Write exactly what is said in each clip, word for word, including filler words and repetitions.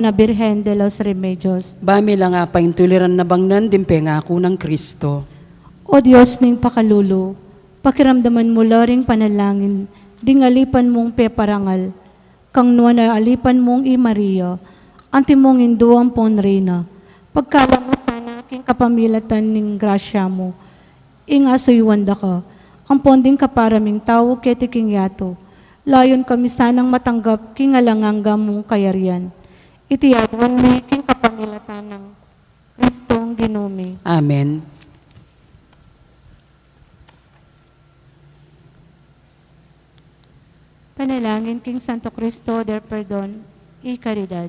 na Birhen de los Remedios. Ba mi la nga paintuliran na bangnan ding pengaku nang Kristo. O Dios ning pakalulu, pakiramdaman mu la ring panalangin ding alipan mung peparangal, kang nuan a alipan mung i Maria, antimong Indu ampon Reyna, pagkalam mu sana king kapamilatan ning grasya mu, ing asuyuan da ka, ampon ding kapara ming tau keti king yatu, layun kami sanang matanggap king alang angga mung kayarian. Iti aduan mi king kapamilatan nang Kristong Ginu mi. Amen. Panalangin king Santo Cristo del Perdon y Caridad.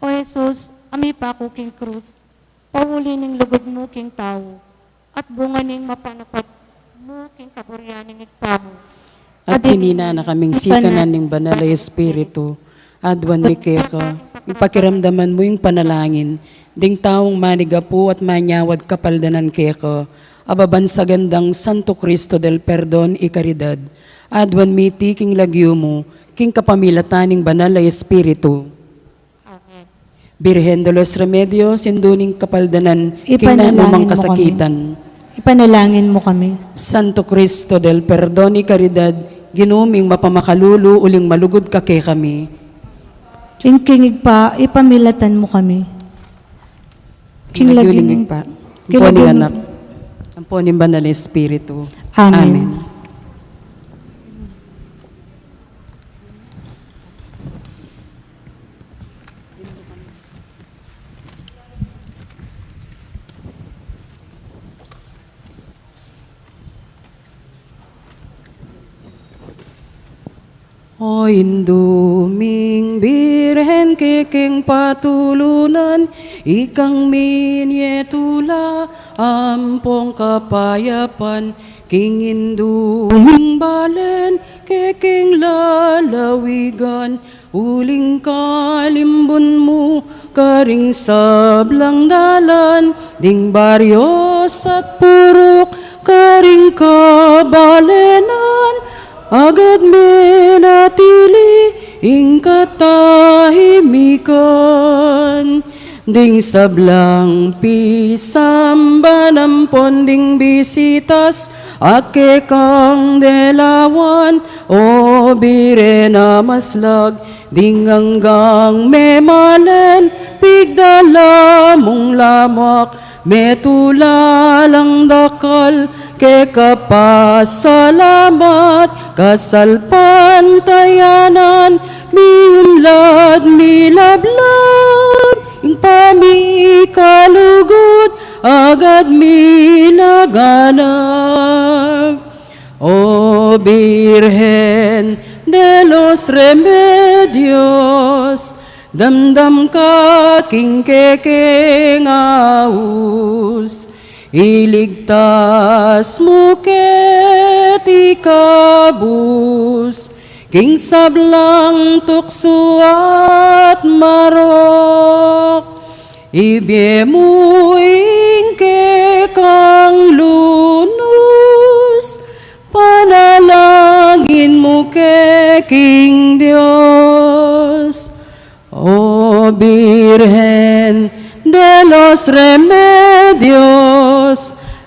O Jesus, a mipaku king krus, pauli ning lugud mu king tau, at bunga ning mapanakut mu king kaburian ning Ibpa mu. At dinina na kaming sikanan ning Banal a Espiritu, aduan mi keka, ipakiramdaman mu ing panalangin ding taung manigapu at manyawad kapaldanan keka, a babansagan dang Santo Cristo del Perdon y Caridad, aduan mi iti king lagyu mu, king kapamilatan ning Banal a Espiritu. Amen. Birhen de los Remedios, Indu ning kapaldanan, king nanumang kasakitan. Ipanalangin mu kami. Santo Cristo del Perdon y Caridad, Ginu ming mapamakalulu, uling malugud ka kekami. King, king Ibpa, ipamilatan mu kami. King lagyu ning Ibpa, ampo ning Anak, ampo ning Banal a Espiritu. Amen. Amen. O Indu ming Birhen kekeng patulunan, ikang minye tula ampong kapayapan, king Indu ming balen kekeng lalawigan, uling kalimbun mu karing sablang dalan, ding baryos at purok karing kabalenan, agad menatili ing katahimikan. Ding sablang pisamban ampon ding bisitas a kekang delawan, o Birhen a maslag, ding anggang memalen, pigdala mung lamak, metula lang dakal, keka pasalamat, kasalpantayanan, miunlad, milablab, ing pamikalugud, agad milaganap. O Birhen de los Remedios, damdam ka king kekeng aus, iligtas mu keti kabus, king sablang tuksu at marok. Ibie mu ing kekang lunus, panalangin mu ke king Dios. O Birhen de los Remedios,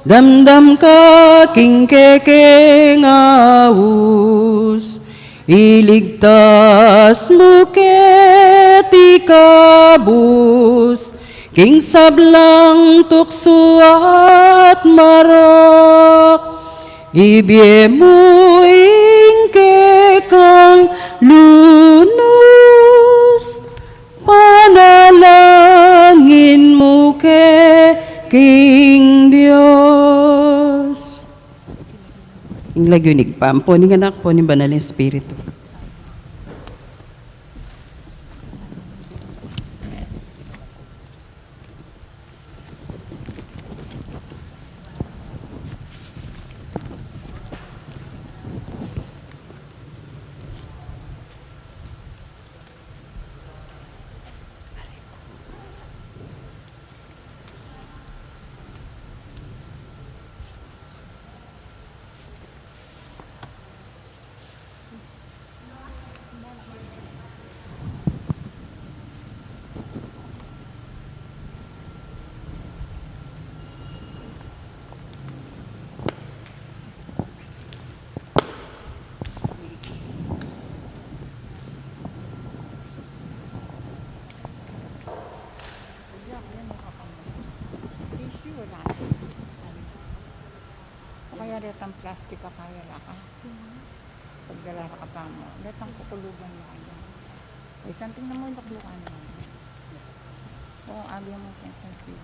damdam ka king kekeng aus, iligtas mu keti kabus, king sablang tuksu at marok. Ibie mu ing kekang lunus, panalangin mu ke king Dios. Ing lagyu ning Ibpa, ampo ning Anak, ampo ning Banal a Espiritu. Tissue, wala na. O kaya retang plastic, kaya la ka. Pagdala ra ka pa mu. Retang kukuluban na kaya. Ay, something na mu, baklukan na. O, agya mu, thank you, thank you.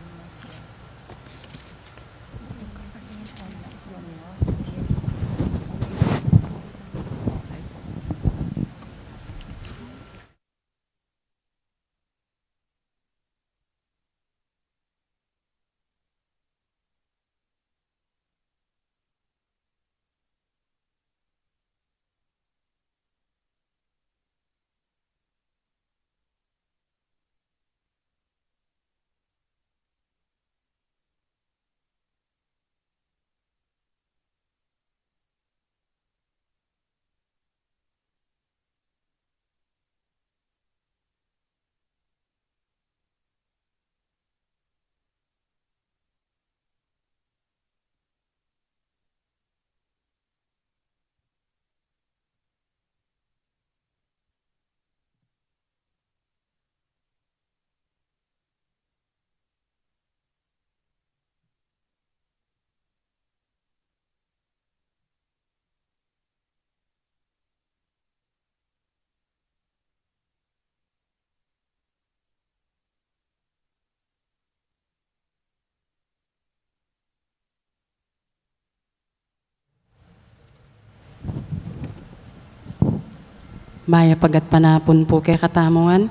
Mayap a gatpanapun pu kekatamu ngan.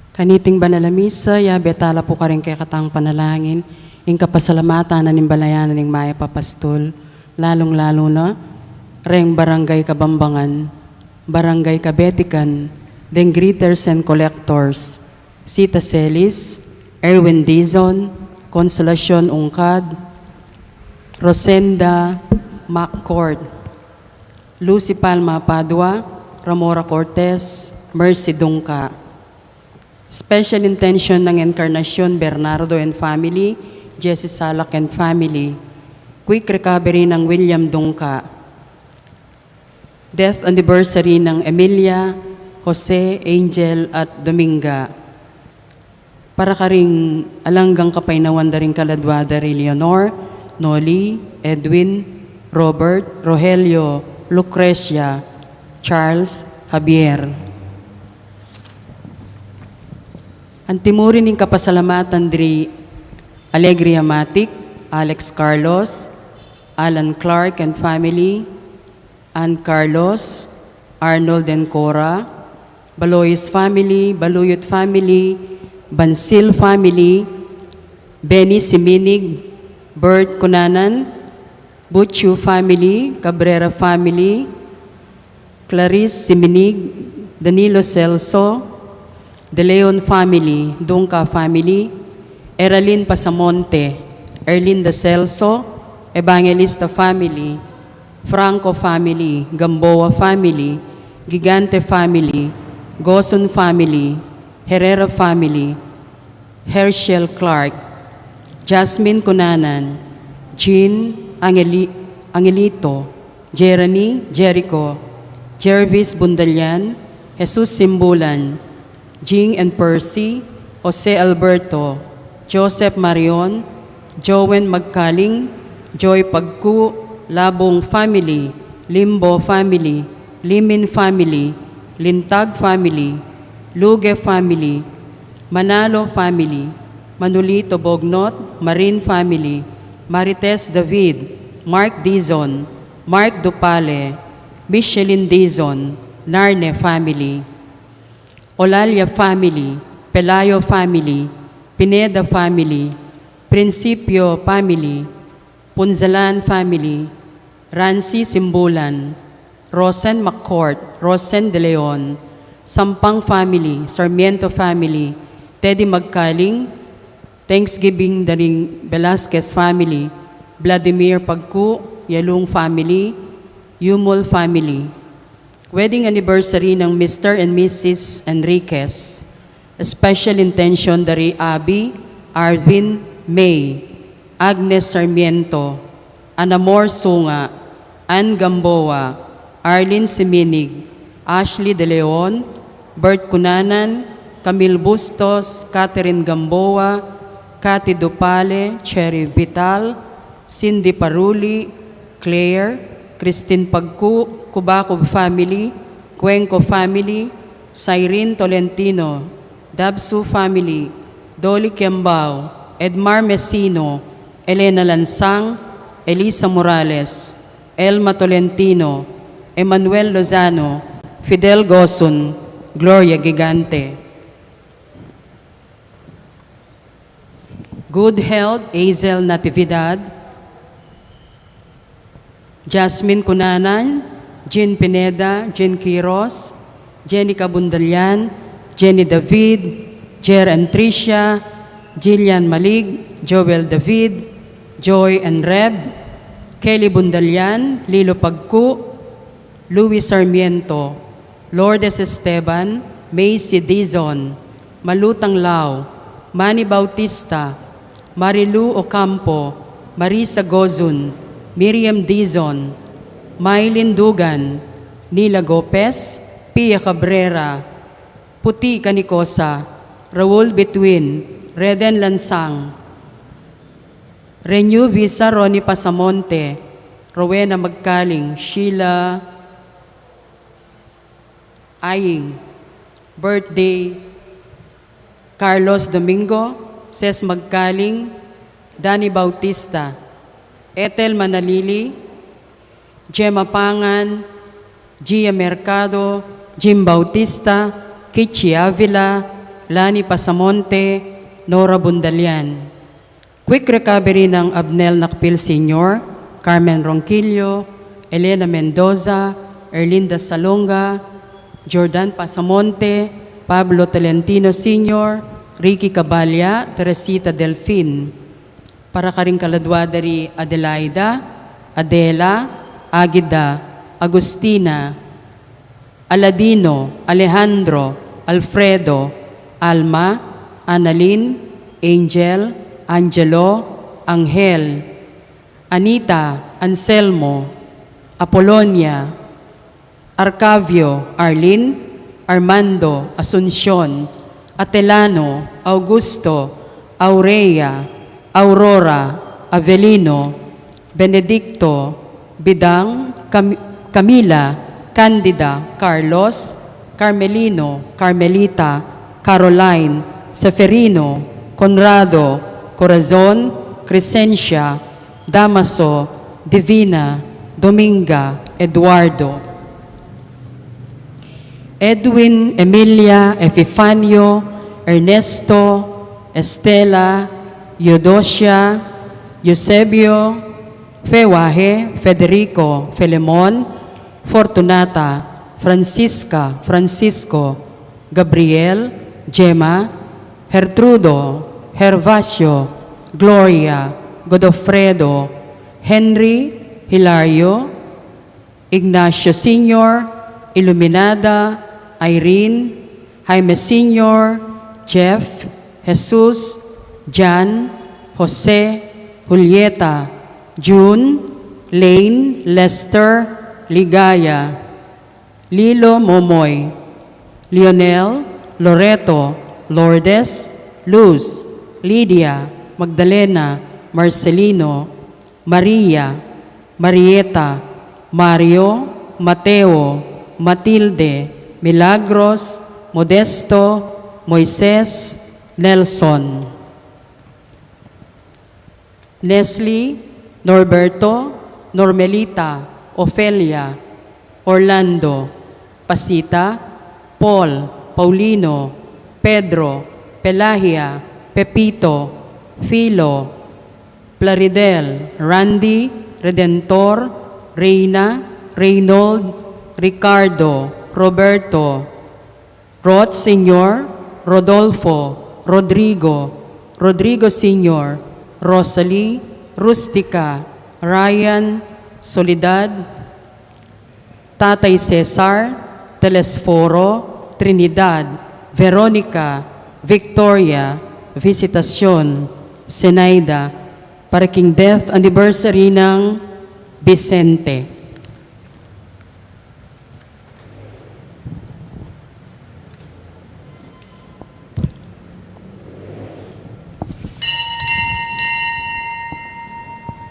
Kaniting banal a misa, yabe tala pu karing kekatang panalangin ing kapasalamatan na ning balayan na ning Mayap a Pastul, lalung-lalu na reng Barangay Kabambangan, Barangay Kabetikan, deng greeters and collectors, Sita Celis, Erwin Dizon, Consolacion Ungcad, Rosenda McCord, Lucy Palma Padua, Ramora Cortez, Mercy Dungca. Special intention ng Encarnacion Bernardo and family, Jesse Salak and family. Quick recovery ng William Dungca. Death anniversary ng Emilia, Jose, Angel, at Dominga. Para karing alang anggang kapaynawan da ring kaladwa da ri Leonor, Noli, Edwin, Robert, Rogelio, Lucrecia, Charles, Javier. Antimurin ing kapasalamatan diri Alegria Matic, Alex Carlos, Alan Clark and family, Ann Carlos, Arnold and Cora, Balois family, Baluyot family, Bansil family, Benny Siminig, Bert Cunanan, Buchu family, Cabrera family, Clarice Siminig, Danilo Celso, De Leon family, Dungca family, Eralyn Pasamonte, Erlinda Celso, Evangelista family, Franco family, Gamboa family, Gigante family, Gosun family, Herrera family, Herschel Clark, Jasmine Cunanan, Jean Angeli-, Angelito, Jeremy, Jericho, Jervis Bundalian, Jesus Simbulan, Jing and Percy, Jose Alberto, Joseph Marion, Joen Magkaling, Joy Pagku, Labong family, Limbo family, Limin family, Lintag family, Luge family, Manalo family, Manolito Bognot, Marin family, Marites David, Mark Dizon, Mark Dupale, Michelin Dizon, Narne family, Olalia family, Pelayo family, Pineda family, Principio family, Punzalan family, Rancy Simbulan, Rosen McCourt, Rosen De Leon, Sampang family, Sarmiento family, Teddy Magkaling, Thanksgiving da ring Velasquez family, Vladimir Pagku, Yalung family, Yumol family. Wedding anniversary ng Mister and Missus Enriquez. Special intention dari Abby, Arvin, May, Agnes Sarmiento, Anamor Sunga, Ann Gamboa, Arlene Siminig, Ashley De Leon, Bert Cunanan, Camille Bustos, Catherine Gamboa, Cathy Dupale, Cherry Vital, Cindy Paruli, Claire, Christine Pagku, Kubakub family, Cuenco family, Cyrene Tolentino, Dabsu family, Dolly Kiambao, Edmar Mesino, Elena Lansang, Elisa Morales, Elma Tolentino, Emmanuel Lozano, Fidel Gosun, Gloria Gigante. Good health, Hazel Natividad, Jasmine Cunanan, Jean Pineda, Jean Quiros, Jenica Bundalian, Jenny David, Jer and Tricia, Jillian Malig, Joel David, Joy and Reb, Kelly Bundalian, Lilo Pagku, Louis Sarmiento, Lourdes Esteban, Macy Dizon, Malutang Lao, Manny Bautista, Marilu Ocampo, Marisa Gozun, Miriam Dizon, Mylene Dugan, Nila Gopez, Pia Cabrera, Puti Canicosa, Raul Between, Reden Lansang, Renew Visa, Ronnie Pasamonte, Rowena Magkaling, Sheila Aying, birthday, Carlos Domingo, Ses Magkaling, Danny Bautista, Ethel Manalili, Gemma Pangan, Gia Mercado, Jim Bautista, Kichi Avila, Lani Pasamonte, Nora Bundalian. Quick recovery nang Abnel Nakpil Senior, Carmen Ronquillo, Elena Mendoza, Erlinda Salonga, Jordan Pasamonte, Pablo Tolentino Senior, Ricky Cabalia, Teresita Delfin. Para karing kaladua da ri Adelaida, Adela, Agida, Agustina, Aladino, Alejandro, Alfredo, Alma, Annalyn, Angel, Angelo, Angel, Anita, Anselmo, Apolonia, Arcavio, Arlene, Armando, Asuncion, Atelano, Augusto, Aurea, Aurora, Avelino, Benedicto, Bidang, Cam-, Camila, Candida, Carlos, Carmelino, Carmelita, Caroline, Seferino, Conrado, Corazon, Crescencia, Damaso, Divina, Dominga, Eduardo, Edwin, Emilia, Epifanio, Ernesto, Estela, Eudocia, Eusebio, Fewahe, Federico, Filemon, Fortunata, Francisca, Francisco, Gabriel, Gemma, Gertrudo, Gervasio, Gloria, Godofredo, Henry, Hilario, Ignacio Senior, Iluminada, Irene, Jaime Senior, Jeff, Jesus, Jan, Jose, Julieta, June, Lane, Lester, Ligaya, Lilo, Momoy, Lionel, Loreto, Lourdes, Luz, Lydia, Magdalena, Marcelino, Maria, Marieta, Mario, Mateo, Matilde, Milagros, Modesto, Moises, Nelson, Nesli, Norberto, Normelita, Ofelia, Orlando, Pasita, Paul, Paulino, Pedro, Pelagia, Pepito, Filo, Plaridel, Randy, Redentor, Reina, Reynold, Ricardo, Roberto, Rod Senior, Rodolfo, Rodrigo, Rodrigo Senior, Rosalie, Rustica, Ryan, Soledad, Tatay Cesar, Telesforo, Trinidad, Veronica, Victoria Visitacion Zenaida para king death anniversary nang Vicente.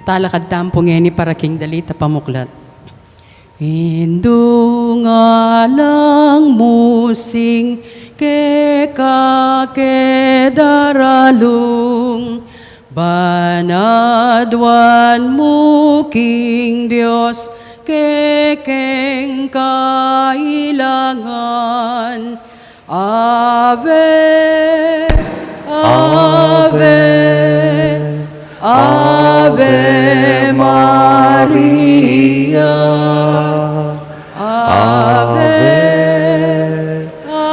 Talakad tamu pu ngeni para king dalit a pamuklat. Indu, ngalang mu sing keka ke daralung, ban aduan mu king Dios kekeng kailangan. Ave, Ave, Ave Maria. Ave,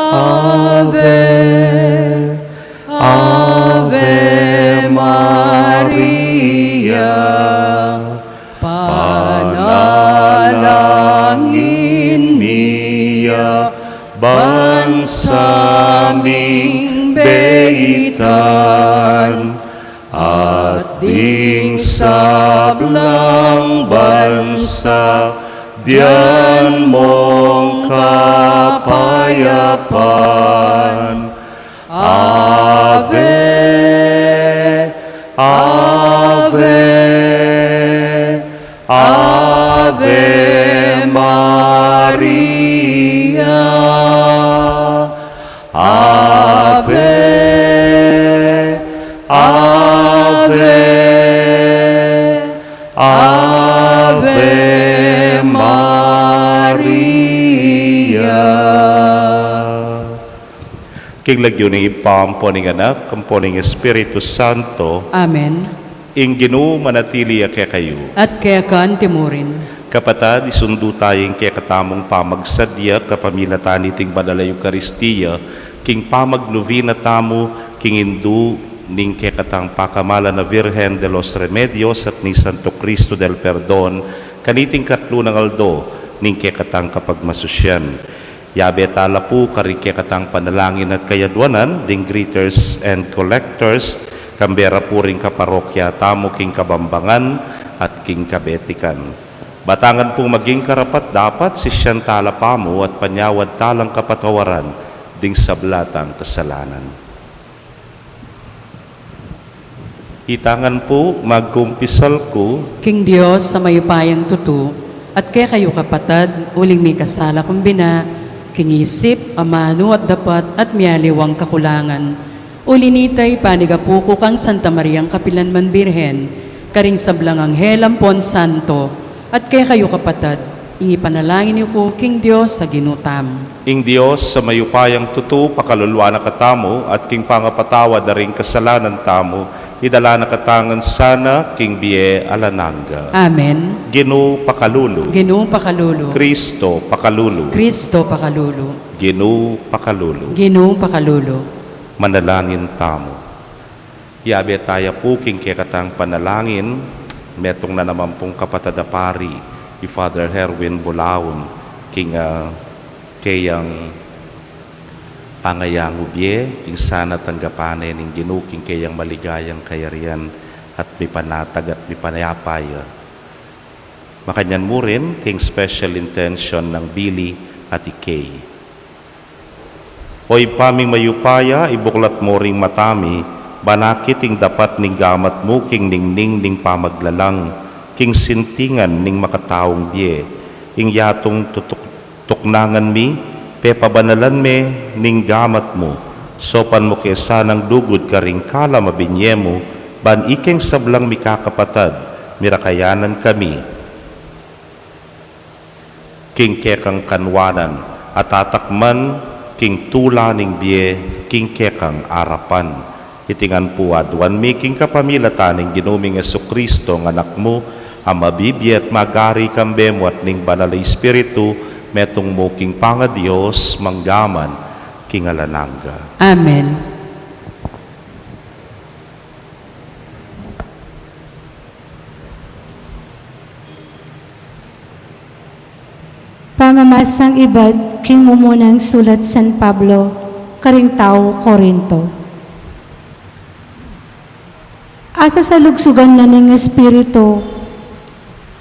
Ave, Ave Maria. Panalangin mi ya ban sa ming beitan, at ding sablang bansa, dian mong kapayapan. Ave, Ave, Ave Maria. Ave, Ave, Ave Maria. King lagyu ning Ibpa, ampo ning Anak, ampo ning Espiritu Santo. Amen. Ing Ginu manatili ya kekayu. At keka anti murin. Kapatad, isundu taya ing kekatamung pamagsadya kapamilatan niting banal a Eukaristia, king pamagnovena tamu king Indu ning kekatang pakamalan a Virgen de los Remedios at ning Santo Cristo del Perdon, kaniting katlu nang aldo ning kekatang kapagmasusian. Yabe tala pu karing kekatang panalangin at kayadwanan ding greeters and collectors, kambe ra pu ring kaparokya tamu king Kabambangan at king Kabetikan. Batangan pung maging karapat-dapat, sisian tala pamu at panyawad talang kapatawaran ding sabla tang kasalanan. Itangan pu, magkumpisal ku king Dios a mayupayang tutu, at kekayu kapatad, uling mikasala kung bina, king isip, amanu at dapat, at mialiwang kakulangan. Uli nita, ipanigapu ku kang Santa Mariang kapilanman Birhen, karing sablang anghel ampon santo, at kekayu kapatad, ing ipanalangin yu ku king Dios a Ginu tamu. Ing Dios a mayupayang tutu pakaluluan na katamu, at king pangapatawad da ring kasalanan tamu, idala na katamu ngan sana king bie alang angga. Amen. Ginu pakalulu. Ginu pakalulu. Kristo pakalulu. Kristo pakalulu. Ginu pakalulu. Ginu pakalulu. Manalangin tamu. Yabe taya pu king kekatang panalangin, metung na naman pung kapatad a pari, i Father Herwin Bulaon, king, ah, keyang pangayangu bie, king sana tanggapan ne ning Ginu king keyang maligayang kayarian, at mipanatag at mipanayapa ya. Makanyan mu rin king special intention nang Billy at i Kay. O Ibpa ming mayupaya, ibuklat mu ring mata mi, ban akit ing dapat ning gamat mu king ningning ning pamaglalang, king sintingan ning makataung bie, ing yatung tutuk-, tuknangan mi, pepabanalan me ning gamat mu, saupan mu ke sanang lugud karing kalam a binye mu, ban ikeng sablang mikakapatad, mirakayanan kami king kekang kanwanan, at atakman king tula ning bie king kekang arapan. Iti ngan pu aduan mi king kapamilatan ning Ginu ming Jesucristo, a Anak mu, a mabibie at magari kambe mu at ning Banal a Espiritu, metung mu king pangaDios, mangga man king alang angga. Amen. Pamamasang ibat king mumunang sulat San Pablo karing tau Corinto. Sasalugsugan na ning Espiritu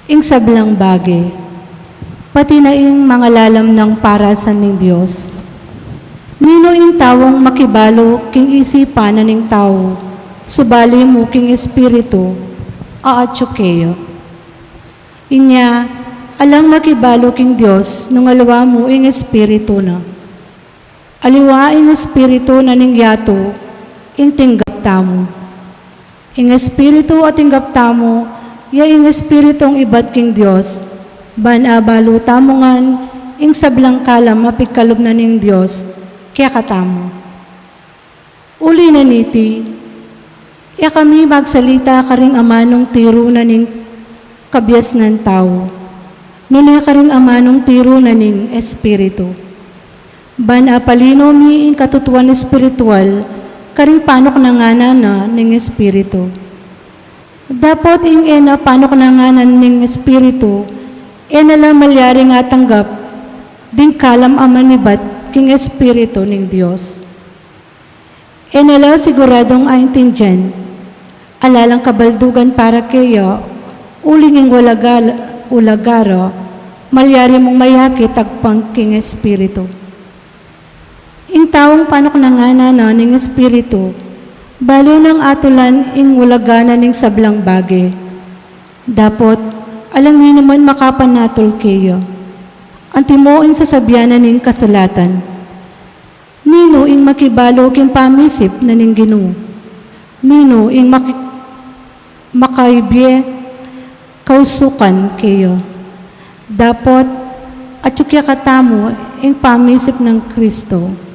ing sablang bage, pati na ing mangalalam nang parasan ning Dios. Ninu ing taung makibalu king isipan na ning tau, subali mu king Espiritu, atiu keya. Inya, alang makibalu king Dios nung aliwa mu ing Espiritu na. Aliwa ing espiritu na ning yatu ing tinggap tamu. Ing espiritu a tinggap tamu, ya ing espiritung ibat king Dios, ban abalu tamu ngan ing sablang kalam a pigkalub na ning Dios kekatamu. Uli na niti, e kami magsalita karing amanung tiru na ning kabiasnan tau, nune karing amanung tiru na ning Espiritu. Ban apalino mi ing katutuan espiritual karing panuknanganan na ning Espiritu. Dapot ing e na panuknanganan ning Espiritu, e na la malyaring atanggap ding kalam a manibat king Espiritu ning Dios. E na la siguradung aintindian, ala lang kabaldugan para keya, uling ing ulaga, ulaga ra, malyari mung mayakit agpang king Espiritu. Ing taung panuknanganan na ning Espiritu, balu nang atulan ing ulaga na ning sablang bage. Dapot, alang ninuman makapanatul keya. Antimo ing sasabian na ning kasulatan. Ninu ing makibalu king pamisip na ning Ginu? Ninu ing maki-, makaibie kausukan keya? Dapot, atiu kekatamu ing pamisip nang Kristo.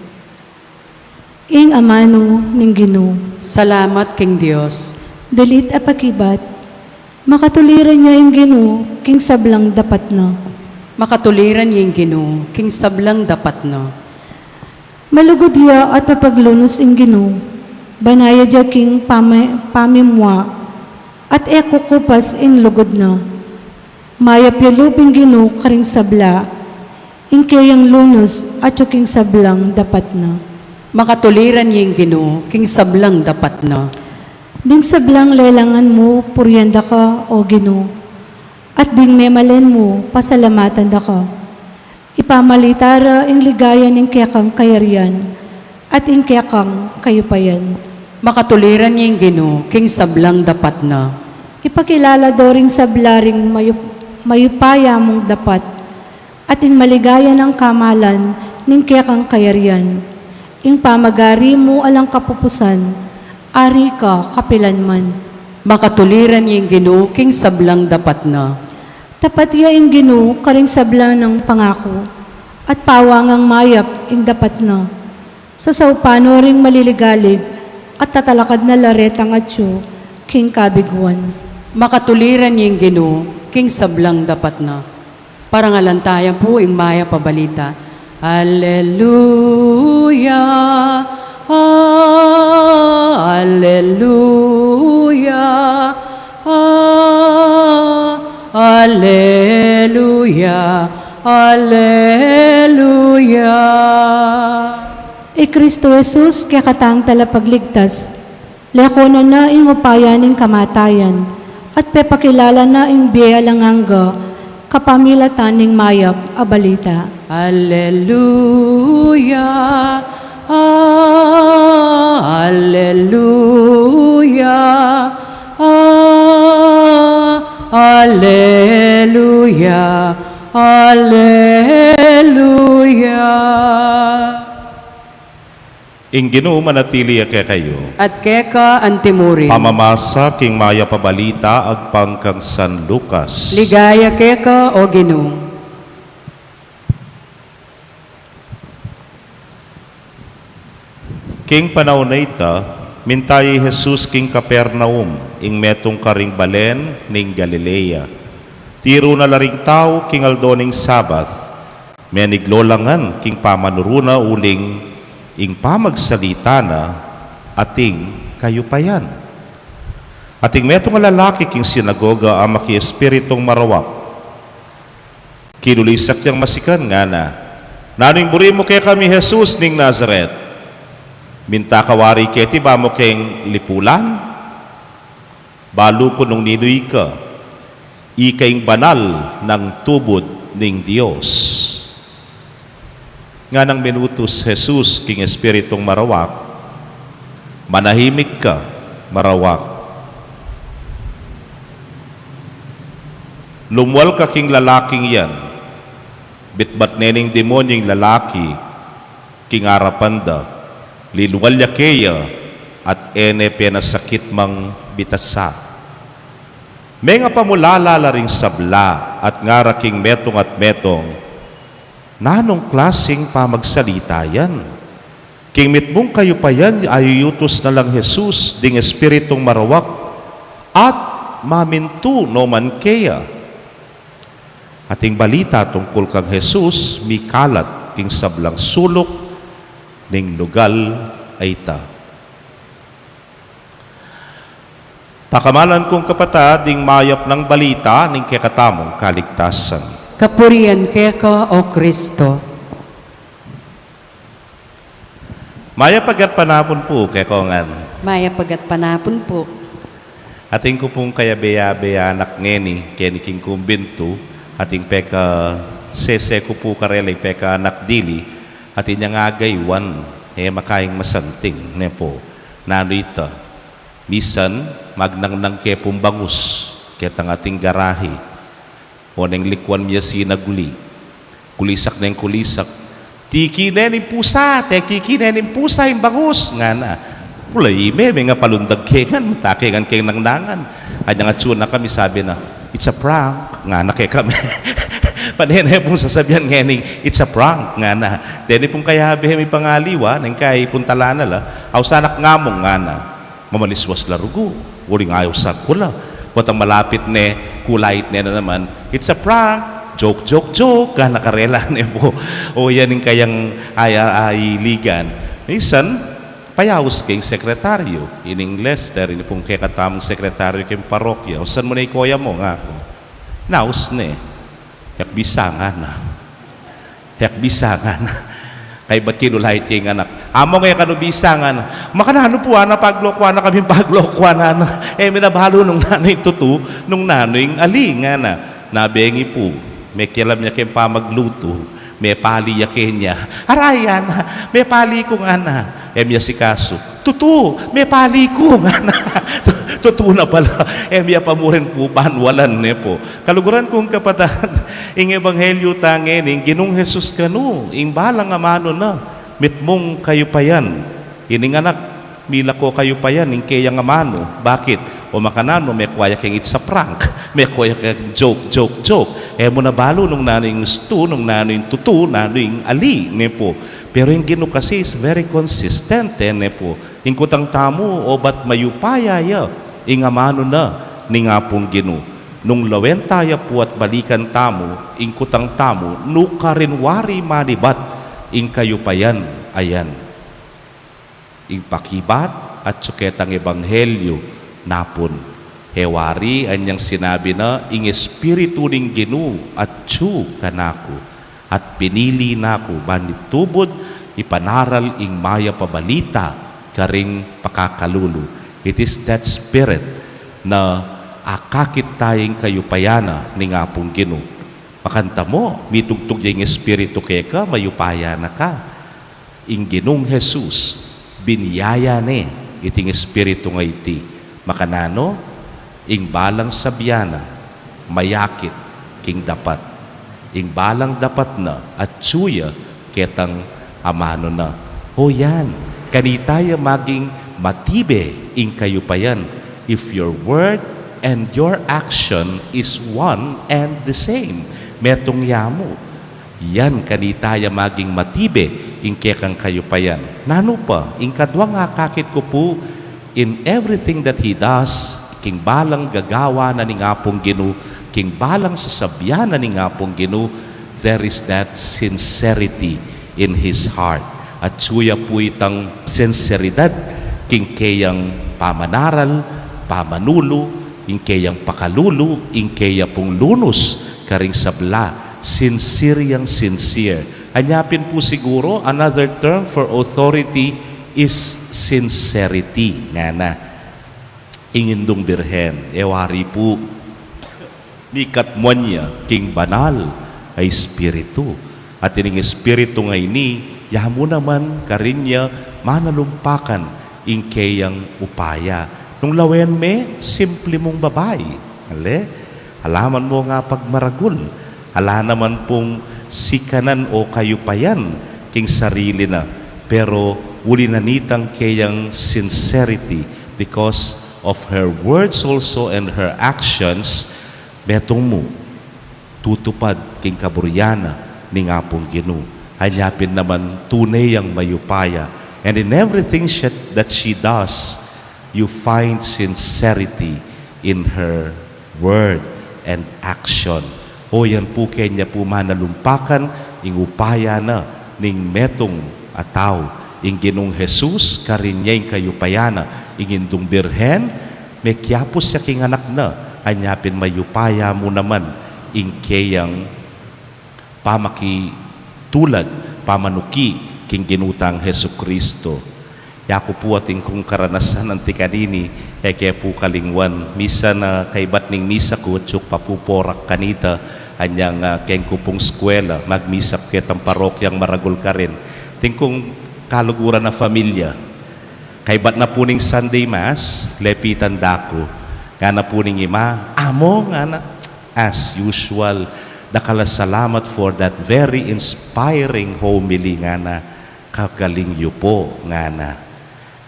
Ing amanu ning Ginu. Salamat king Dios. Dalit a pakibat. Makatuliran ya ing Ginu king sablang dapat na. Makatuliran ya ing Ginu king sablang dapat na. Malugud ya at mapaglunus ing Ginu, banayad ya king pami-, pamimua, at e kukupas ing lugud na. Mayap ya lub ing Ginu karing sabla, ing keyang lunus atiu king sablang dapat na. Makatuliran ya ing Ginu king sablang dapat na. Ding sablang lelangan mu, purian da ka, O Ginu, at ding memalen mu, pasalamatan da ka. Ipamalita ra ing ligaya ning kekang kayarian at ing kekang kayupayan. Makatuliran ya ing Ginu king sablang dapat na. Ipakilala do ring sabla ring mayup-, mayupaya mung dapat at ing maligaya nang kamalan ning kekang kayarian. Ing pamagari mu alang kapupusan, ari ka kapilanman. Makatuliran ya ing Ginu king sablang dapat na. Tapat ya ing Ginu karing sabla nang pangaku, at pawangang mayap ing dapat na. Sasaupan no ring maliligalig, at tatalakad na la retang atiu king kabiguan. Makatuliran ya ing Ginu king sablang dapat na. Parangalan taya pu ing mayap a balita. Alleluia, alleluia, alleluia, alleluia. I Kristo Jesus, kekatang talapagligtas, lekonan na ing upaya ning kamatayan, at pepakilala na ing bie alang angga kapamilatan ning mayap a balita. Alleluia, alleluia, alleluia, alleluia. Ing Ginu manatili ya kekayu. At keka antimurin. Pamamasa king mayap a balita agpang kang San Lucas. Ligaya keka, O Ginu. King panaun a ita, minta ya i Jesus king Capernaum, ing metung karing balen ning Galilea. Tiru na la ring tau king aldo ning Sabat. Meniglo la ngan king pamanuru na uling ing pamagsalita na ating kayupayan. Ating metung a lalaki king sinagoga a maki espiritung marawak. Kilulisak yang masikan, ngana, "Nanu ing buri mu kekami, Jesus ning Nazaret? Minta ka wari keti ba mu keng lipulan?" Balu ku nung ninu ika, ika ing banal nang tubud ning Dios. Nganang minutus Jesus king Espiritung Marawak, "Manahimik ka, Marawak." Lumwal ka king lalaking yan. Bitbat ne ning demonyu ing lalaki king arapan da, linwal ya keya, at e ne penasakit mang bitasa. Mengapamulala la ring sabla at ngara king metung at metung, "Nanung klasing pamagsalita yan? King mitmung kayupayan ayuyutus na lang Jesus ding Espiritung Marawak at mamintu no man keya." At ing balita tungkul kang Jesus mikalat king sablang suluk ning lugal a ita. Pakamalan kung kapatad, ing mayap nang balita ning kekatamung kaligtasan. Kapurian keka, O Kristo. Mayap a gatpanapun pu kekongan. Mayap a gatpanapun pu. Atin ku pung kayabe-yabe a anak ngeni keni king kumbintu, atin pekasese ku pu karela ing pekaanak dili, atin yang agaywan, e makaing masanting, ne pu. Nanu ita? Misan, magnangnang ke pung bangus ketang ating garahe. O neng likuan mi ya sinaguli. Kulisak neng kulisak. "Tiki ne ning pusa, tekiki ne ning pusa ing bangus," ngana. Pula ime, mengapalundag ke ngan, mata ke ngan keng nangnangan. Anyang atsu na kami, sabi na, "It's a prank," ngana kekami. Pane ne pung sasabian ngening, "It's a prank," ngana. Deni pung kayabe mi pangaliwa, neng kai pung talana la, "Ausan ak ngamung," ngana. Mamaliswas la rugu, uling ayusan ku la. Potang malapit ne, kulait ne na naman, "It's a prank, joke, joke, joke," ngana karela ne pu. O yan ing kayang ay, ay, iligan. Misan, payaus ke ing sekretaryu, ining Lester, ini pung kekatamung sekretaryu keng parokya, "Ausan mu ne i koya mu," ngaku. Naus ne. "E ku bisa," ngana. "E ku bisa," ngana. Kaybat kinulait ya ing anak. "Among e ka nu bisa," ngana. "Makananu pu," ngana, "paglokuan na kaming paglokuan," ngana. "E mi na balu nung nanu ing tutu, nung nanu ing ali," ngana. Nabengi pu, mekialam ya keng pamaglutu, mepali ya kenya. "Aray," ngana, "mepali ku," ngana. E mi asikasu. "Tutu, mepali ku," ngana. Tutu na pala. E mi apamurin pu, banwalan ne pu. Kaluguran kung kapatad, ing ebanghelyu ta ngeni, ing Ginung Jesus kanu, ing balang amanu na, mitmung kayupayan. Ining anak, milako kayupayan ing keyang amanu. Bakit? O makananu, mekua ya keng "It's a prank." Mekua ya keng joke, joke, joke. E mu na balu nung nanu ing ustu, nung nanu ing tutu, nanu ing ali, ne pu. Pero ing Ginu kasi is very consistent, e, ne pu. Ing kutang tamu, obat mayupaya ya ing amanu na ning Apung Ginu. Nung lawen taya pu at balikan tamu ing kutang tamu, nukarin wari manibat ing kayupayan a yan. Ing pakibat atyu ketang ebanghelyu napun. E wari anyang sinabi na, "Ing Espiritu ning Ginu atyu kanaku, at pinili na ku ban itubud, ipanaral ing mayap a balita karing pakakalulu." It is that Spirit na akakit taya ing kayupayan na ning Apung Ginu. Makantamu, mitugtug ya ing Espiritu keka, mayupaya na ka. Ing Ginung Jesus, binye ya ne iting Espiritu a iti. Makananu? Ing balang sabian na, mayakit king dapat. Ing balang dapat na, atyu ya ketang amanu na. O yan, kanita ya maging matibe ing kayupayan. If your word and your action is one and the same. Metung ya mu. Yan kanita ya maging matibe ing kekang kayupayan. Nanu pa, ing kadwang akakit ku pu, in everything that he does, king balang gagawan na ning Apung Ginu, king balang sasabian na ning Apung Ginu, there is that sincerity in his heart. Atyu ya pu itang sinseridad king keyang pamanaral, pamanulu, ing keyang pakalulu, ing keya pung lunus karing sabla, sincere yang sincere. Anya pin pu siguro, another term for authority is sincerity, ngana. Ing Indung Birhen, e wari pu, mikatmuan ya king Banal a Espiritu. At ining Espiritu ngeni, ya mu naman karin ya manalumpakan ing keyang upaya. Nung lawen me, simple mung babai. Ale? Ala man mung apagmaragul, ala naman pung sikanan o kayupayan king sarili na, pero uli na nitang keyang sincerity, because of her words also and her actions, metung mu, tutupad king kaburyan na ning Apung Ginu. Anya pin naman tune yang mayupaya. And in everything she, that she does, you find sincerity in her word and action. O yan pu, kenya pu manalumpakan ing upaya na ning metung a tau. Ing Ginung Jesus, karin ya ing kayupayan na. Ing Indung Birhen, mekiapus ya king anak na, anya pin mayupaya mu naman ing keyang pamakitulad, pamanuki king Ginu tang Jesucristo. Yaku pu, atin kung karanasan anti kanini, e ke pu kalingwan. Misan a kaibat ning misa ku, atiu pa pu porak kanita, anyang, ah, keng ku pung eskwela, magmisa ku ketang parokyang maragul karin. Atin kung kaluguran a familia. Kaibat na pu ning Sunday Mass, lepitan da ku. Ngana pu ning ima, "Among," ngana, "as usual, dakal a salamat for that very inspiring homily," ngana, "kagaling yu po," ngana.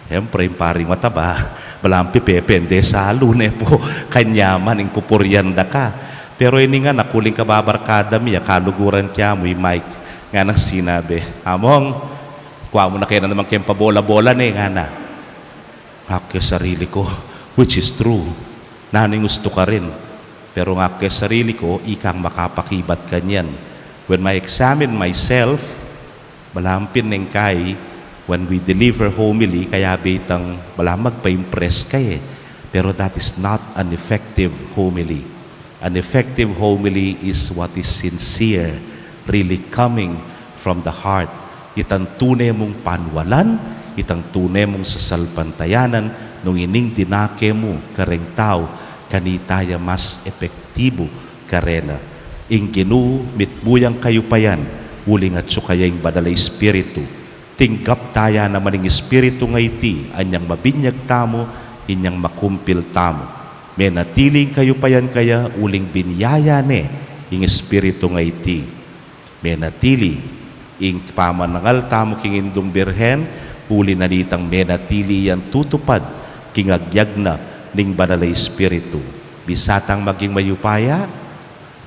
Siyempre, ing paring mataba, balang pipepende salu ne pu, kanyaman ing pupurian da ka. Pero ini ngana, uling kababarkada mi, a kaluguran kya mu, i Mike, nganang sinabi, "Among, kua mu na kaya na naman keng pabola-bola ne," ngana. Ngana ku king sarili ku, which is true. Nanu ing ustu karin? Pero ngana ku king sarili ku, ikang makapakibat kanyan. When I examine myself, balang pin neng kai, when we deliver homily, kayabe itang balang magpa-impress ka e. Pero that is not an effective homily. An effective homily is what is sincere, really coming from the heart. Itang tune mung panwalan, itang tune mung sasalpantayanan, nung ining dinake mu kareng tau, kanita ya mas epektibu karela. Ing Ginu mitmu yang kayupayan, uling atiu kaya ing Banal a Espiritu. Tinggap taya naman ing Espiritu a iti, anyang mabinyag tamu, inyang makumpil tamu. Menatili ing kayupayan kaya uling binie ya ne ing Espiritu a iti. Menatili ing pamanangal tamu king Indung Birhen, uli na nitang menatili yang tutupad king agyag na ning Banal a Espiritu. Bisa tang maging mayupaya,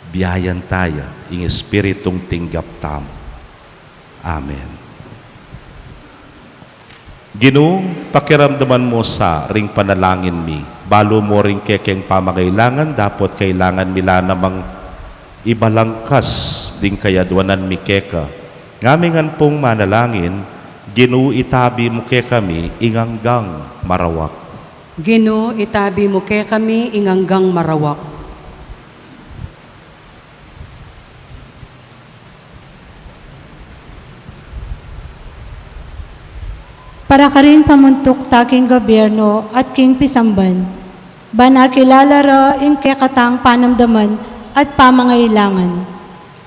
biayan taya ing Espiritung tinggap tamu. Amen. Ginu, pakiramdaman mu sa ring panalangin mi, balu mu ring kekeng pamangailangan, dapot kailangan mi la namang ibalangkas ding kayadwanan mi keka. Ngami ngan pung manalangin, Ginu, itabi mu kekami ing anggang marawak. Ginu, itabi mu kekami ing anggang marawak. Para karing pamuntuk ta king gobyerno at king pisamban, ban akilala ra ing kekatang panamdaman at pamangailangan,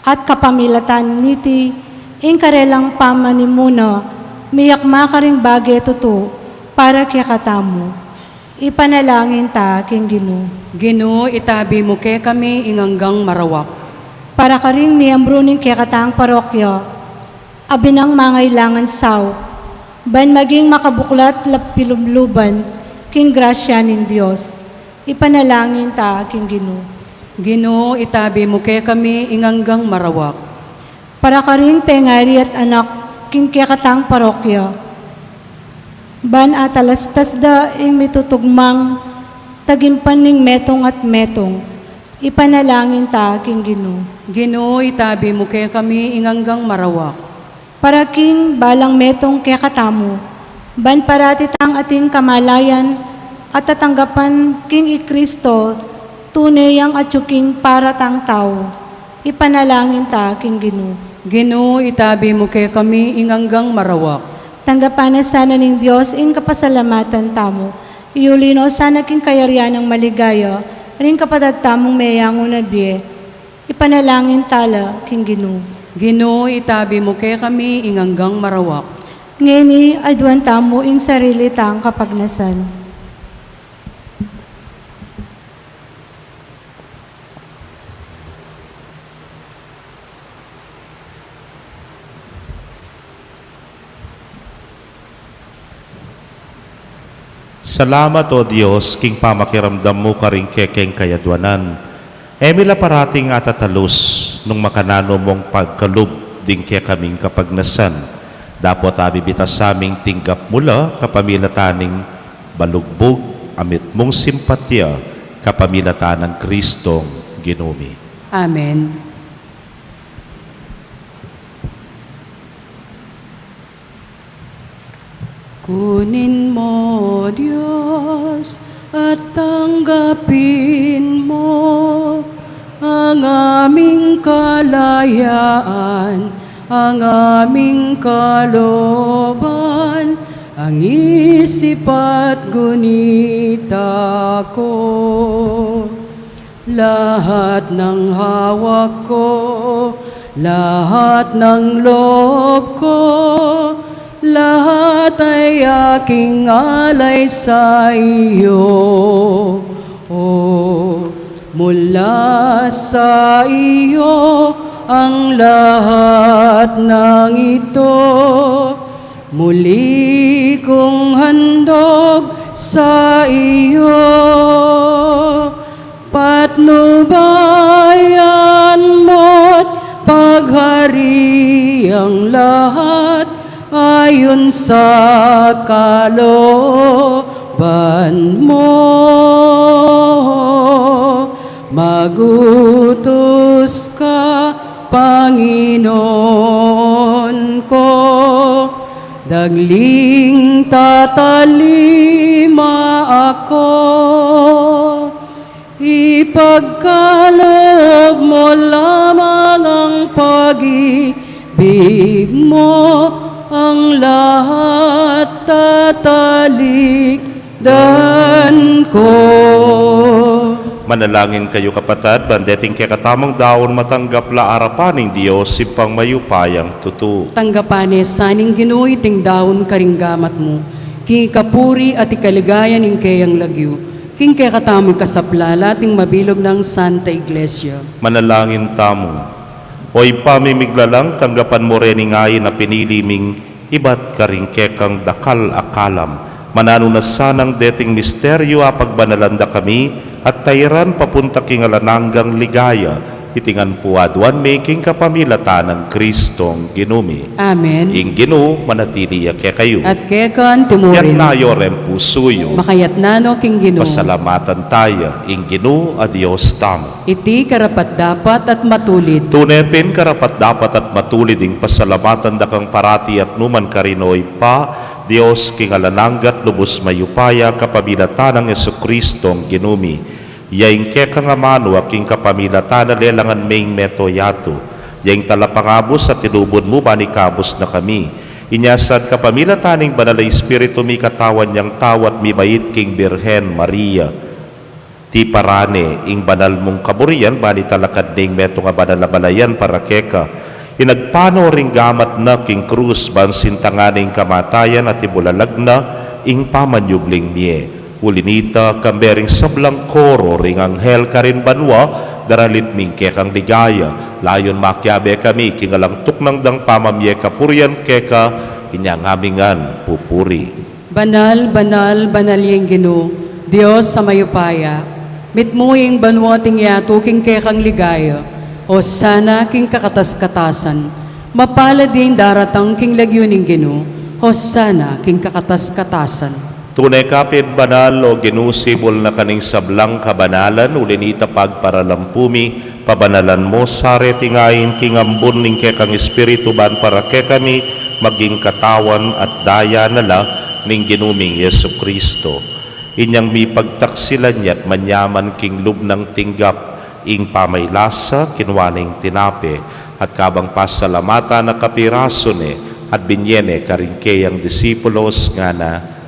at kapamilatan niti ing karelang pamanimuna, miyakma karing bage tutu para kekatamu. Ipanalangin ta king Ginu. Ginu, itabi mu kekami ing anggang marawak. Para karing miyembru ning kekatang parokya, a binang mangailangan saup, ban maging makabuklat lapilubluban king grasya ning Dios. Ipanalangin ta king Ginu. Ginu, itabi mu kekami ing anggang marawak. Para karing pengari at anak king kekatang parokya, ban atalastas da ing mitutugmang tagimpan ning metung at metung. Ipanalangin ta king Ginu. Ginu, itabi mu kekami ing anggang marawak. Para king balang metung kekatamu, ban parati tang ating kamalayan at tatanggapan king i Kristo, tune yang atyu king para tang tau. Ipanalangin ta king Ginu. Ginu, itabi mu kekami ing anggang marawak. Tanggapan na sana ning Dios ing kapasalamatan tamu Iuli no sana king kayarian nang maligaya ring kapatad tamung meyangu na bie. Ipanalangin tala king Ginu. Ginu, itabi mu kekami ing anggang marawak. Ngeni, aduan tamu ing sarili tang kapagnasan. Salamat, O Dios, king pamakiramdam mu karing kekeng kayaduanan. E mi la parating atatalus nung makananu mung pagkalub ding kekaming kapagnasan. Dapot abibitasan ming tinggap mu la kapamilatan ning balugbug a mitmung simpatya kapamilatan nang Kristong Ginu mi. Amen. Kunin mo, Dios, at tanggapin mo ang aming kalayaan, ang aming kalooban, ang isip at gunita ko. Lahat ng hawak ko, lahat ng loob ko, lahat ay aking alay sa iyo. O, mula sa iyo ang lahat ng ito. Muli kong handog sa iyo, patnubayan mo't paghariang lahat ayon sa kalooban mo. Magutos ka, Panginoon ko, dagling tatalima ako. Ipagkaloob mo lamang ang pag-ibig mo, ang lahat tatalikdan ko. Manalangin kayu, kapatad, ban deting kekatamung daun matanggap la arapan ning Dios Ibpang mayupayang tutu. Tanggapan ne sa ning Ginu iting daun karing gamat mu, king ikapuri at ikaligaya ning keyang lagyu, king kekatamu ikasaplala at ning mabilug nang Santa Iglesia. Manalangin tamu. O Ibpa ming miglalang, tanggapan mu rin ing ain a pinili ming ibat karing kekang dakal a kalam. Mananu na sanang deting misteryu apagbanalan da kami at tairan papunta king alang anggang ligaya, iti ngan pu aduan mi king kapamilatan nang Kristong Ginu mi. Amen. Ing Ginu manatili ya kekayu. At keka naman murin. Yatna yu ring pusu yu. Makayatna no king Ginu. Pasalamatan taya ing Ginu a Dios tamu. Iti karapat-dapat at matulid. Tune pin karapat-dapat at matulid ing pasalamatan da kang parati at nukarin man, O Ibpa, Dios king alang angga at lubus mayupaya, kapamilatan nang Jesukristong Ginu mi. Ya ing kekang amanu a king kapamilatan na lelangan me ing mabilug a yatu. Ya ing talapangabus a tinubud mu ban ikabus na kami. Inya sa kapamilatan ning Banal a Espiritu mi katawan yang tau at mibait king Birhen Maria. Tiparan ne ing banal mung kaburian ban italakad ne ing metung a banal a balayan para keka. Inagpang no ring gamat na king krus ban sintangan ne ing kamatayan at ibulalag na ing pamanyubling mie. Uli nita, kambe ring sablang koro ring anghel karin banua, daralit mi ing kekang ligaya, layun makiabe kami king alang tuknang dang pamamie kapurian keka, inya ngami ngan pupuri. Banal, banal, banal ya ing Ginu, Dios a mayupaya. Mitmu ing banua at ing yatu king kekang ligaya. Hosana king kakatas-katasan. Mapalad ya ing daratang king lagyu ning Ginu. Hosana king kakatas-katasan. Tune ka pin banal, O Ginu, sibul na ka ning sablang kabanalan, uli nita pagparalampu mi, pabanalan mu sa reting ain king ambun ning kekang Espiritu ban para kekami maging katawan at daya na la ning Ginu ming Jesucristo. Inyang mipagtaksilan ya at manyaman king lub nang tinggap ing pamaylasa, kinua ne ing tinape, at kabang pasalamatan na kapirasu ne, at binye ne karing keyang disipulos, ngana: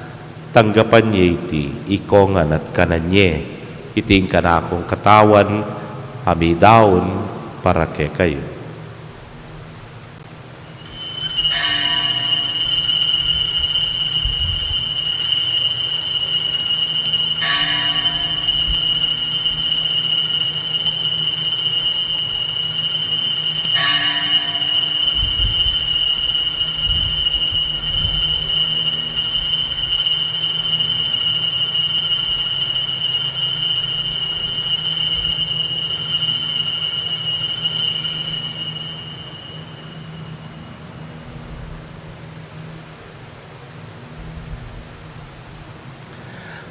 Tanggapan ye iti ikongan at kanan ye, iti ing kanakung katawan, a midaun para kekayu.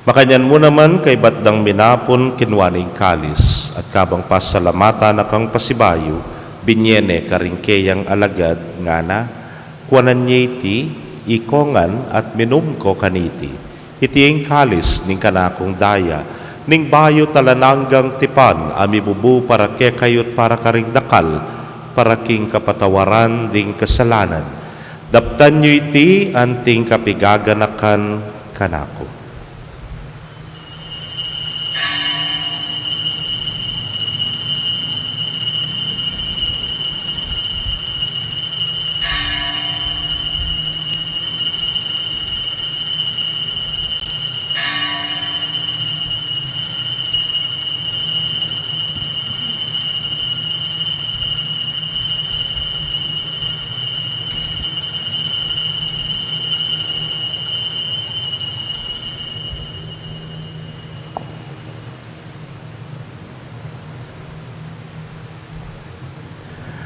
Makanyan mu naman, kaybat dang minapun, kinua ne ing kalis, at kabang pasalamatan na kang pasibayu, binye ne karing keyang alagad, ngana, kuanan ye iti ikongan at minum ko kaniti. Iti ing kalis ning kanakung daya, ning bayu at alang anggang tipan, a mibubu para kekayu't para karing dakal, para king kapatawaran ding kasalanan. Daptan yu iti anting kapigaganakan kanaku.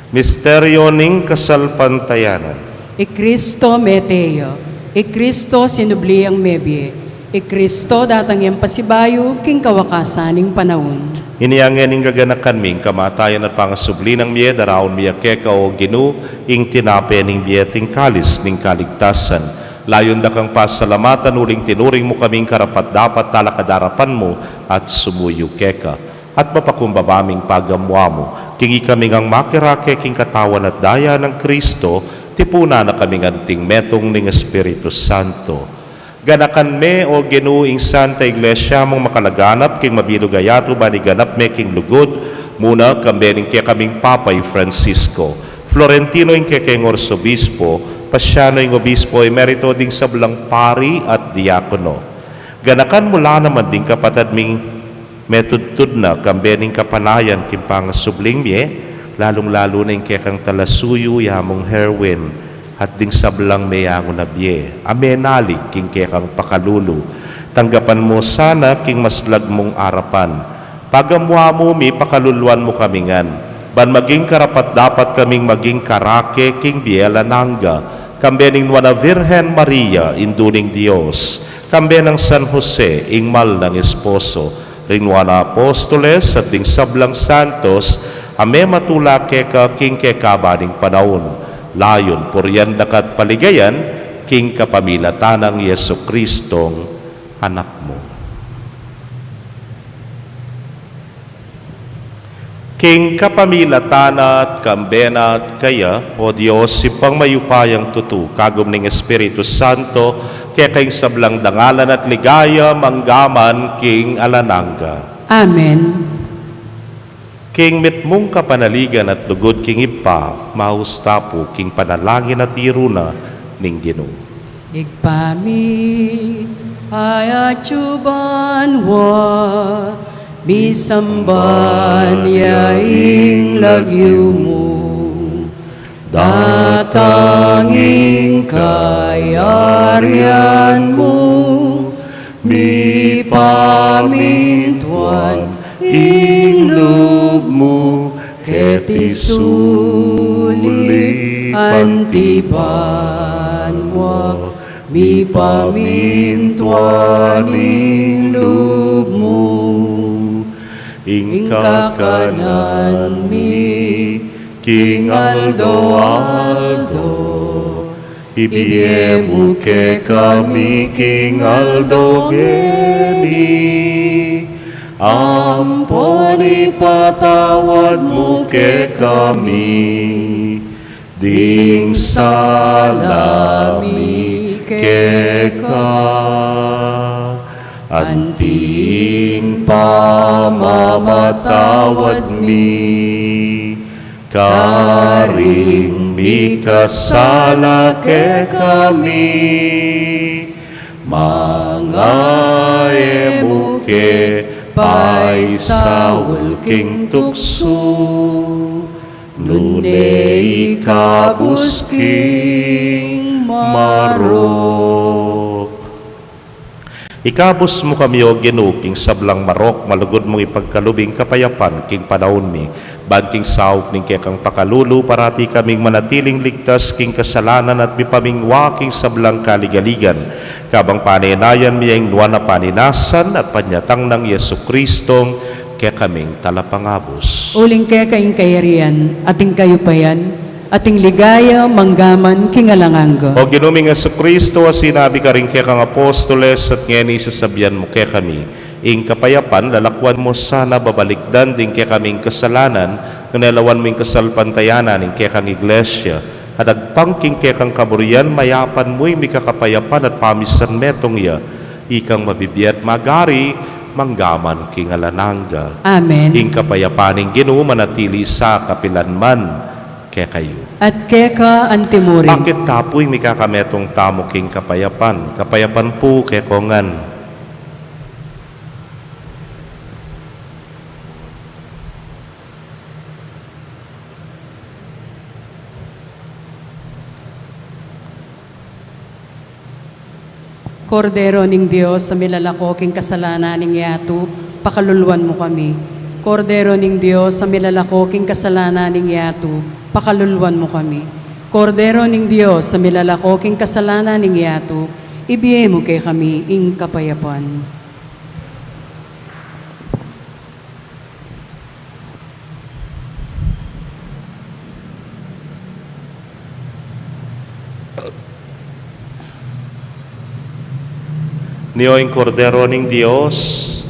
Misteryo ning kasalpantayanan. I Kristo mete ya, i Kristo sinubli yang mebie, i Kristo datang yang pasibayu king kawakasan ning panaun. Inya ngeni gaganakan mi ing kamatayan at pangasubli nang mie, daraun mi keka, o Ginu, ing tinape ning bie at ing kalis ning kaligtasan. Layun da kang pasalamatan uling tinuring mu kaming karapat-dapat talakad arapan mu at sumuyu keka. At mapakumbaba ming pagamuan mu, king ikami ngang makirake king katawan at daya nang Kristo, tipunan na kaming anting metung ning Espiritu Santo. Ganakan me, o Ginu, ing Santa Iglesia mung makalaganap king mabilug a yatu ban iganap me king lugud, muna kambe ning kekaming Papa i Francisco, Florentino ing kekeng Arsobispo, Pasiano ing Obispo Emerito, ding sablang pari at diakono. Ganakan mu la naman ding kapatad ming metudtud na kambe ning kapanayan king pangasubling mie, lalung-lalu na ing kekang talasuyu, ya mung Herwin, at ding sablang meyangu na bie a menalig king kekang pakalulu. Tanggapan mu sana king maslag mung arapan. Pagamuan mu, mipakaluluan mu kami ngan, ban maging karapat-dapat kaming maging karake king bie alang angga, kambe ning Nuan a Virgen Maria, Indu ning Dios, kambe nang San Jose, ing mal nang esposo, ring Nuan a Apostoles, at ding sablang santos a mematula keka king kekaban ning panaun. Layun purian da ka at paligayan king kapamilatan nang Jesukristong Anak mu. King kapamilatan na at kambe na at kaya, o Dios, Ibpang mayupayang tutu, kagum ning Espiritu Santo, keka ing sablang dangalan at ligaya, mangga man king alang angga. Amen. King mitmung kapanaligan at lugud king Ibpa, maus ta pu king panalangin a tiru na ning Ginu. Ibpa mi, atsu ka banua, misamban ya ing lagyu mu, datang ing kayarian mu, mipamintuan ing lub mu keti sulip anti banua, mipamintuan ing lub mu. Ing kakanan mi king aldo-aldo, ibie mu kekami king aldo ngeni, ampon ipatawad mu kekami ding sala mi keka, anting pamamatawad mi karing mikasala kekami, manga e mu ke paisaul king tuksu, nune ikabus king marok. Ikabus mu kami, O Ginu, king sablang marok, malugud mung ipagkalub ing kapayapan king panaun mi, ban king saup ning kekang pakalulu, parati kaming manatiling ligtas king kasalanan at mipamingwa king sablang kaligaligan, kabang panenayan mi ing nuan a paninasan at panyatang nang Jesucristong kekaming Talapangabus. Uling keka ing kayarian, at ing kayupayan, at ing ligaya, manggaman king alang angga. O Ginu ming Jesucristo, a sinabi karing kekang apostoles, at ngeni sasabian mu kekami, ing kapayapan lalakwan mu sana, babalikdan ding kekaming kasalanan, nune lawan mu ing kasalpantayanan ning kekang Iglesia, at agpang king kekang kaburian, mayapan mu ing mikakapayapan at pamisan metung ya, ikang mabibie at magari, manggaman king alang angga. Amen. Ing kapayapan ning Ginu manatili sa kapilan man kekayu. At keka antimurin. Akit ta pu ing mikakametung tamu king kapayapan. Kapayapan pu kekongan. Kordero ning Dios, a milalako king kasalanan ning yatu, pakaluluan mu kami. Kordero ning Dios, a milalako king kasalanan ning yatu, pakaluluan mu kami. Kordero ning Dios, a milalako king kasalanan ning yatu, ibie mu kekami ing kapayapan. Nio ing Kordero ning Dios,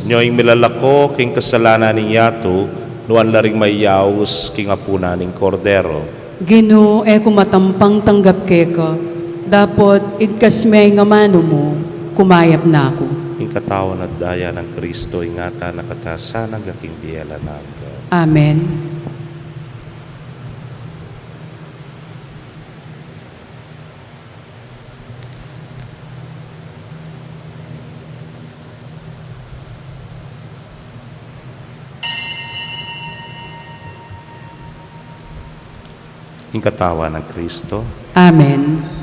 nio ing milalako king kasalanan ning yatu, nuan la ring mayaus king apunan ning Kordero. Ginu, e ku matampang tanggap keka, dapot igkas me ing amanu mu, kumayap na ku. Ing katawan at daya nang Kristo, ingatan na katasan angga king bie alang angga. Amen. Ing katawan nang Kristo. Amen.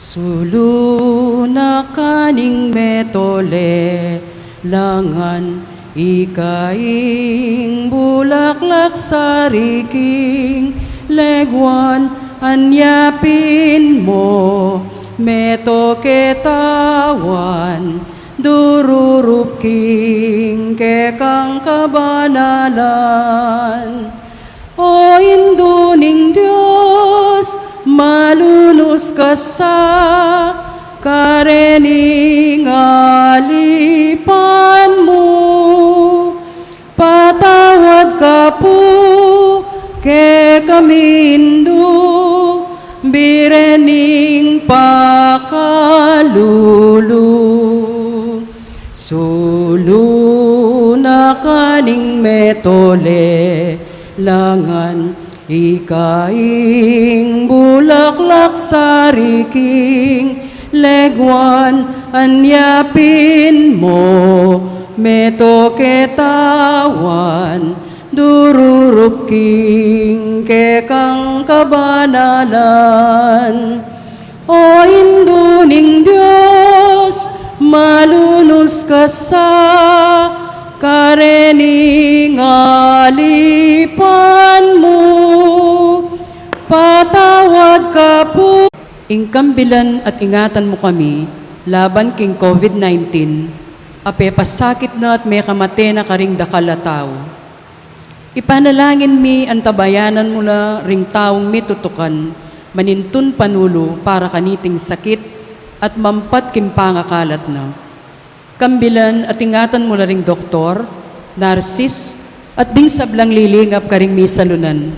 Sulu na ka ning metolelangan, ika ing bulaklak sari king leguan, anya pin mo meto ketawan, dururup king kekang kabanalan. O Indu ning Dios, malunus ka sa karening alipan mu. Patawad ka pu kekami Indu, bire ning pakalulu. ning metole, langan ika ing bulaklak sari king leguan, anya pin mo meto ketawan, dururup king kekang kabanalan. O Indu ning Dios, malunus ka sa karening alipan mu, patawad ka pu. Ing kambilan at ingatan mu kami laban king COVID nineteen, a pepasakit na at mekamate na karing dakal a tau. Ipanalangin mi antabayanan mu la ring taung mitutukan manintun panulu para kaniting sakit at mampat king pangakalat na. Kambilan at ingatan mu la ring doktor, narsis, at ding sablang lilingap karing misalunan,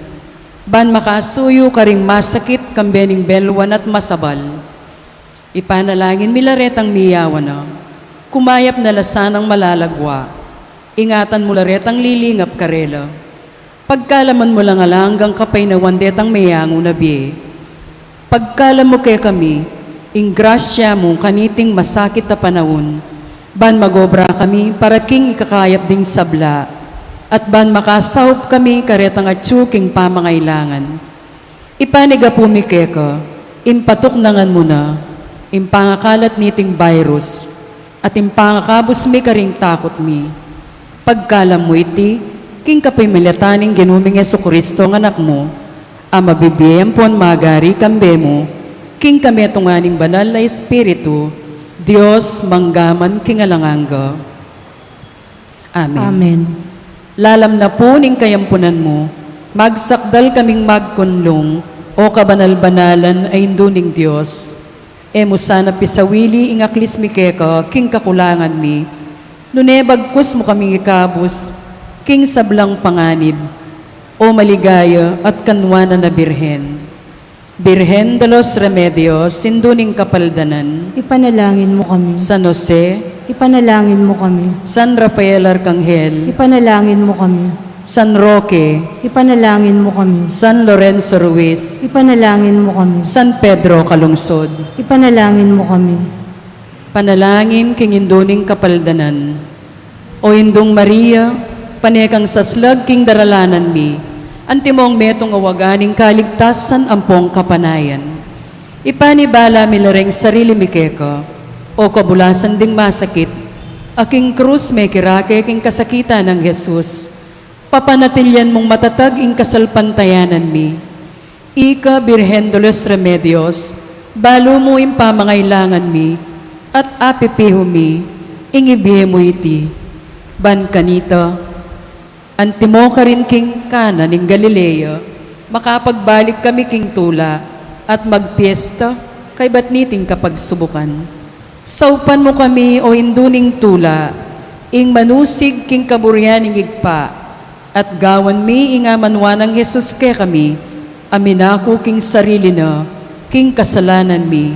ban makasuyu karing masakit kambe ning belwan at masabal. Ipanalangin mi la retang miyawan na, kumayap na la sanang malalagwa. Ingatan mu la retang lilingap karela. Pagkalaman mu lang alang anggang kapaynawan detang meyangu na bie. Pagkalam mu kekami ing grasya mu kaniting masakit a panaun, ban magobra kami para king ikakayap ding sabla, at ban makasaup kami karetang atyu king pamangailangan. Ipanigapu mi keka ing patuknangan mu na ing pangakalat niting virus, at ing pangakabus mi karing takut mi. Pagkalam mu iti king kapamilatan ning Ginu ming Jesucristo a Anak mu, a mabibie ampon magari kambe mu king kametungan ning Banal a Espiritu, Dios, mangga man king alang angga. Amen. Amen. Lalam na pu ning kayampunan mu, magsakdal kaming magkunlung, O kabanal-banalan a Indu ning Dios. E mu sana pisawili ing aklis mi keka king kakulangan mi, nune bagkus mu kaming ikabus king sablang panganib, O maligaya at kanwanan a Birhen. Birhen de los Remedios, Indu ning Kapaldanan. Ipanalangin mu kami. San Jose. Ipanalangin mu kami. San Rafael Arcangel. Ipanalangin mu kami. San Roque. Ipanalangin mu kami. San Lorenzo Ruiz. Ipanalangin mu kami. San Pedro Calungsod. Ipanalangin mu kami. Panalangin king Indu ning Kapaldanan. O Indung Maria, pane kang saslag king daralanan mi, antimong metung a waga ning kaligtasan ampong kapanayan. Ipanibala mi la reng sarili mi keka, O kabulasan ding masakit, a king krus mekirake king kasakitan nang Jesus. Papanatilian mung matatag ing kasalpantayanan mi. Ika, Birhen de los Remedios, balu mu ing pamangailangan mi, at apipihu mi ing ibie mu iti. Ban kanita, antimo karin king Cana ning Galilea, makapagbalik kami king tula at magpiesta kaybat niting kapagsubukan. Saupan mu kami, O Indu ning tula, ing manusig king kaburian ning Ibpa, at gawan mi ing amanwa nang Jesus kekami, a minaku king sarili na king kasalanan mi,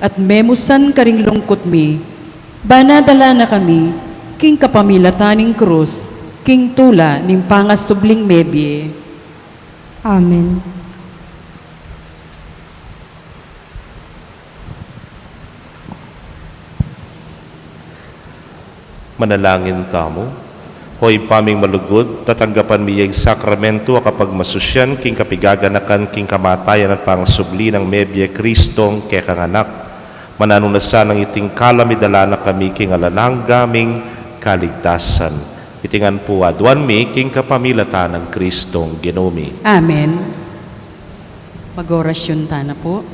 at memusan karing lungkut mi, ban adala na kami king kapamilatan ning krus, king tula ning pangasubling mebie. Amen. Manalangin tamu. O Ibpa ming malugud, tatanggapan mi ya ing sakramento a kapagmasusian king kapigaganakan king kamatayan at pangasubli nang mebie Kristong kekang Anak. Mananu na sanang iting kalam idala na kami king alang angga ming kaligtasan. Iti ngan pu aduan mi king kapamilatan nang Kristong Ginu mi. Amen. Mag-orasyun tana pu.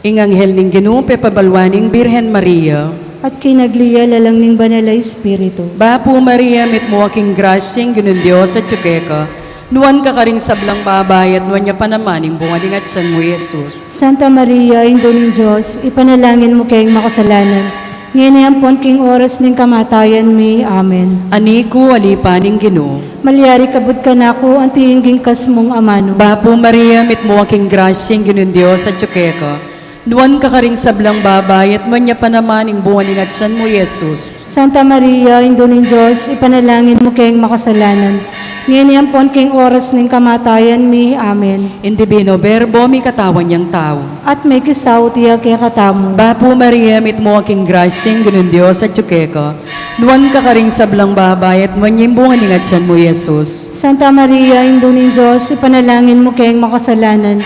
Ing anghel ning Ginu pepabalwan ing Birhen Maria. At kinagli ya lalang ning Banal a Espiritu. Bapu Maria, mitmu ka king grasya, ing Ginung Dios atyu keka. Nuan ka karing sablang babai, at nuan ya pa naman ing bunga ning atyan mu, Jesus. Santa Maria, Indu ning Dios, ipanalangin mu keng makasalanan, ngeni ampon king oras ning kamatayan mi. Amen. Ani ku, alipan ning Ginu. Malyari kabud kanaku anti ing gingkas mung amanu. Bapu Maria, mitmu ka king grasya, ing Ginung Dios atyu keka. Nuan ka karing sablang babai, at nuan ya pa naman ing bunga ning atyan mu, Jesus. Santa Maria, Indu ning Dios, ipanalangin mu keng makasalanan, ngeni ampon keng oras ning kamatayan mi. Amen. Ing Divino Verbo, mikatawan yang tau. At mikisaut ya kekatamu. Bapu Maria, mitmu ka king grasya, ing Ginung Dios atyu keka. Nuan ka karing sablang babai, at nuan ya ing bunga ning atyan mu, Jesus. Santa Maria, Indu ning Dios, ipanalangin mu keng makasalanan,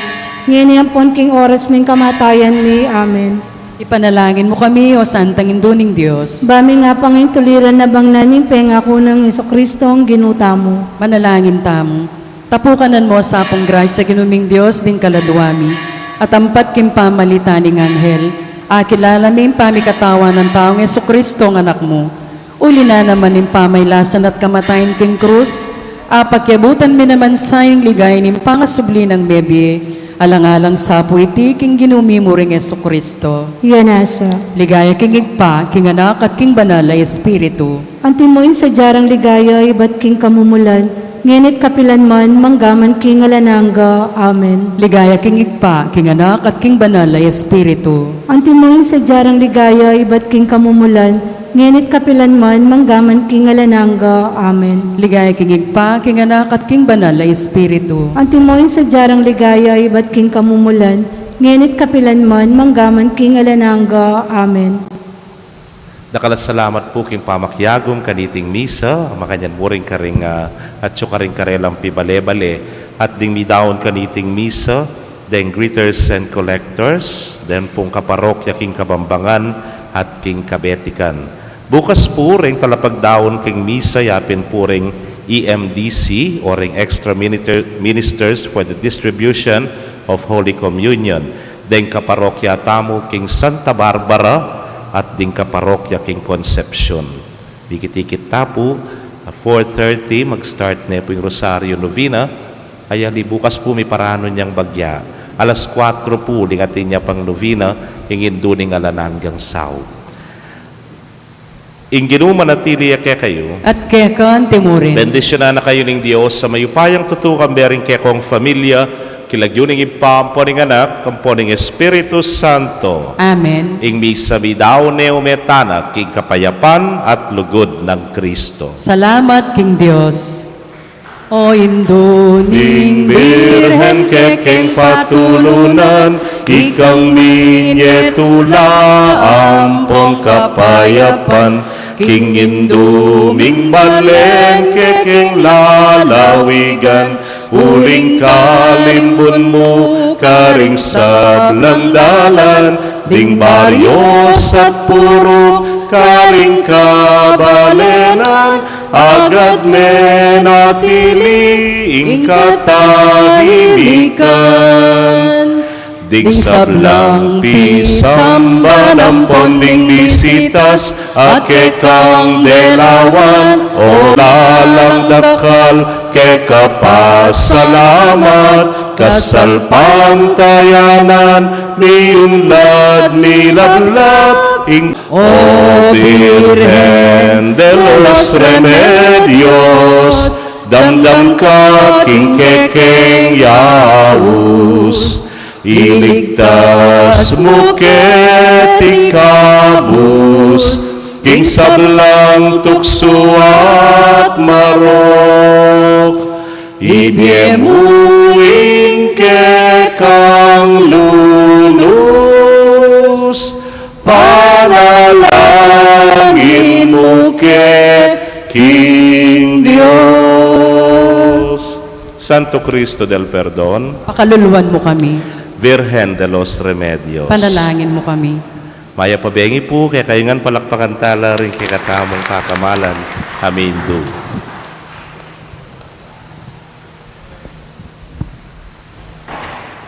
ngeni ampon keng oras ning kamatayan mi. Amen. Ipanalangin mu kami, O Santang Indu ning Dios. Ba mi nga pangintuliran na bang na ning pengaku nang Jesucristo, Ginu tamu. Manalangin tamu. Tapukanan mu sa pung grasya, Ginu ming Dios, ding kaladua mi, at ampat king pamalitan ning anghel, akilala mi ing pamikatawan nang taung Jesucristo, ing Anak mu. Uli na naman ning pamailasan at kamatayan king krus, apakyabutan mi naman sa ing ligaya ning pangasubli nang mebie, alang-alang sa pu iti king Ginu mi mu ring Jesucristo. Yan nasa. Ligaya king Ibpa, king Anak, at king Banal a Espiritu. Antimo ing sadya rang ligaya ibat king kamumulan, ngeni't kapilan man, manggaman king alang angga. Amen. Ligaya king Ibpa, king Anak, at king Banal a Espiritu. Antimo ing sadya rang ligaya ibat king kamumulan, ngeni't kapilan man, manggaman king alang angga. Amen. Ligaya king Ibpa, king Anak, at king Banal a Espiritu. Antimo ing sadya rang ligaya ibat king kamumulan, ngeni't kapilan man, manggaman king alang angga. Amen. Dakal a salamat pu king pamakiagum kaniting misa, makanyan mu rin karing, ah, atyu karing karelang pibale-bale, at ding midaun kaniting misa, deng greeters and collectors, deng pung kaparokya king Kabambangan at king Kabetikan. Bukas pu ring talapagdaun king misa, yapin pu ring E M D C o ring extra miniter-, ministers for the distribution of Holy Communion, deng kaparokya tamu king Santa Barbara at ding kaparokya king Concepcion. Mikit-ikit ta pu, a four thirty, mag-start ne pu ing Rosario Novena. Ay ali, bukas pu miparanun yang bagya. Alas kuatro pu, ing atin ya pang novena, ing Indu ning Alang Anggang Saup. Ing Ginu manatili ya kekayu. At keka mu rin. Bendisyunan na kayu ning Dios a mayupayang tutu, kambe ring kekong familia, king lagyu ning Ibpa, ampo ning Anak, ampo ning Espiritu Santo. Amen. Ing misa midaun ne, ume tana king kapayapan at lugud nang Kristo. Salamat king Dios. O Indu ning Birhen kekeng patulunan, ikang minye tula ampong kapayapan, king indu ming balen kekeng lalawigan, uling kalimbun mu karing sablang dalan, ding baryos at purok karing kabalenan, agad menatili ing katahimikan. Ding sablang pisamban ampon ding bisitas a kekang delawan, o lalang dakal keka pasalamat, kasalpantayanan, miunlad milablab ing O Virgen de los Remedios, damdam ka king kekeng yaus, iligtas mu keti kabus king sablang tuksu at marok. Ibie mu ing kekang lunus, panalangin mu ke king Dios. Santo Cristo del Perdon, pakaluluan mu kami. Virgen de los Remedios, panalangin mu kami. Mayap a bengi pu kekayu ngan, palakpakan tala ring kekatamung kakamalan a mindu.